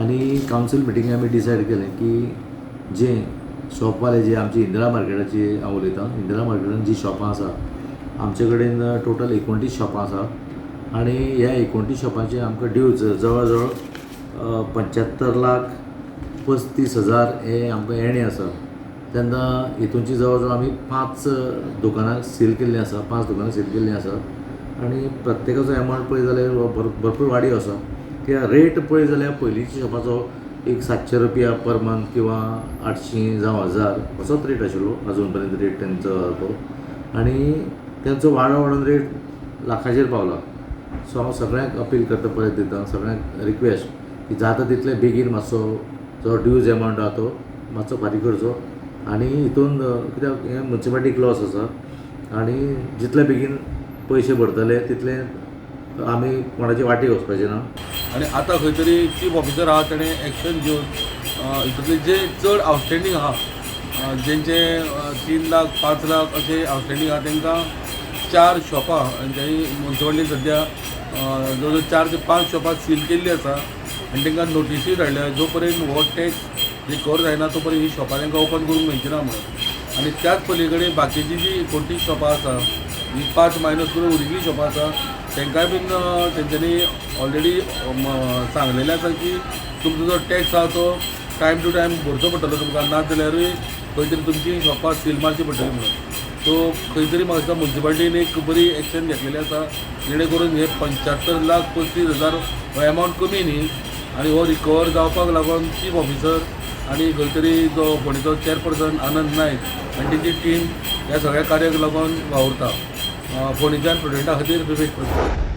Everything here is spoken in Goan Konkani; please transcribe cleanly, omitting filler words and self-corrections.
आनी कावन्सील मिटींगे आमी डिसायड केलें की जे शॉपवाले जे आमची इंदिरा मार्केटाची हांव उलयतां, इंदिरा मार्केटान जी शॉपां आसा आमचे कडेन टोटल 29 शॉपां आसा आनी ह्या 29 शॉपांचे आमकां ड्यूज जवळ जवळ 75,35,000 हे आमकां येणें आसा. तेन्ना हितूनची जवळ जवळ आमी 5 दुकानां सील केल्लीं आसा, 5 दुकानां सील केल्लीं आसा आनी प्रत्येकाचो एमावंट पळयत जाल्यार भरपूर वाडीव आसा. कित्याक रेट पळयत जाल्यार पयलींच्या शॉपाचो एक 700 रुपया पर मंथ किंवा 800 जावं 1000 असोच रेट आशिल्लो अजून पर्यंत रेट तेंचो तो आनी तेंचो वाडोन वाडोन रेट लाखाचेर पावला. सो हांव सगळ्यांक अपील करता, परत दिता सगळ्यांक रिक्वेस्ट की जाता तितले बेगीन मातसो जो ड्यूज एमावंट आहा तो मातसो फारीक करचो आनी हितून कित्याक हें मुन्सिपालिटीक लॉस आसा आनी जितले बेगीन पयशे भरतले तितले आमी कोणाचे वाटेक वचपाचे ना. आनी आतां खंय तरी चीफ ऑफिसर आहा तेणें एक्शन घेवन हितूंतले जे चड आवटस्टेंडींग आहा, जेंचे 3 लाख 5 लाख अशे आवटस्टेंडींग आहा, तांकां 4 शॉपां तेणी मुन्सिपालिटीन सद्या जवळ जवळ 4 ते 5 शॉपां सील केल्ली आसा आनी तांकां नोटिसूय धाडल्या, जो पर्यंत हो टॅक्स रिकवर जायना तो पर्यंत ही शॉपां तांकां ओपन करूंक मेळची ना म्हणून. आनी त्याच पली कडेन बाकीची जी 29 शॉपां आसा, ही 5 मायनस करून उरिल्ली शॉपां आसा, तांकांय बीन तेंच्यांनी ऑलरेडी सांगलेलें आसा की तुमचो जो टॅक्स आहा तो टायम टू टायम भरचो पडटलो तुमकां, ना जाल्यारूय खंय तरी तुमची शॉपां सील मारची पडटली म्हणून. सो खंय तरी म्हाका दिसता मुन्सिपालिटीन एक बरी एक्शन घेतलेली आसा, जेणे करून हे 75,35,000 हो एमावंट कमी न्ही आनी हो रिकवर जावपाक लागून चीफ ऑफिसर आनी खंय तरी जो फोंडेचो चेअरपर्सन आनंद नायक आनी तेंची टीम ह्या सगळ्या कार्याक लागून वावुरता. फोंडेच्यान प्रुडंटा खातीर विवेक प्रसाद.